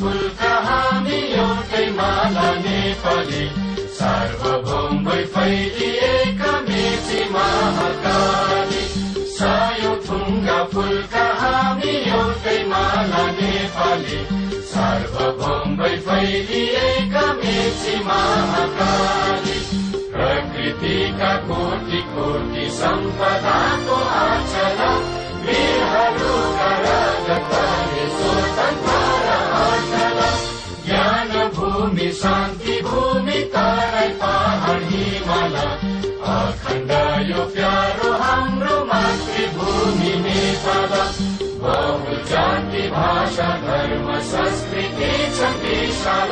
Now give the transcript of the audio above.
फुलका हामी एउटै माला नेपाली, सार्वभौमै फैलिएका मेची महाकाली। सयौं थुङ्गा फुलका हामी एउटै माला नेपाली, सार्वभौमै फैलिएका मेची महाकाली। प्रकृतिका कोटि कोटि सम्पदाको आचला, वीरहरूका रगतले स्वतन्त्र अचला। ज्ञान भूमि शान्ति भूमि तराई पहाड हिमाल, अखण्ड यो प्यारो हाम्रो मातृभूमि नेपाल। बहु जाति भाषा धर्म संस्कृति छ विशाल,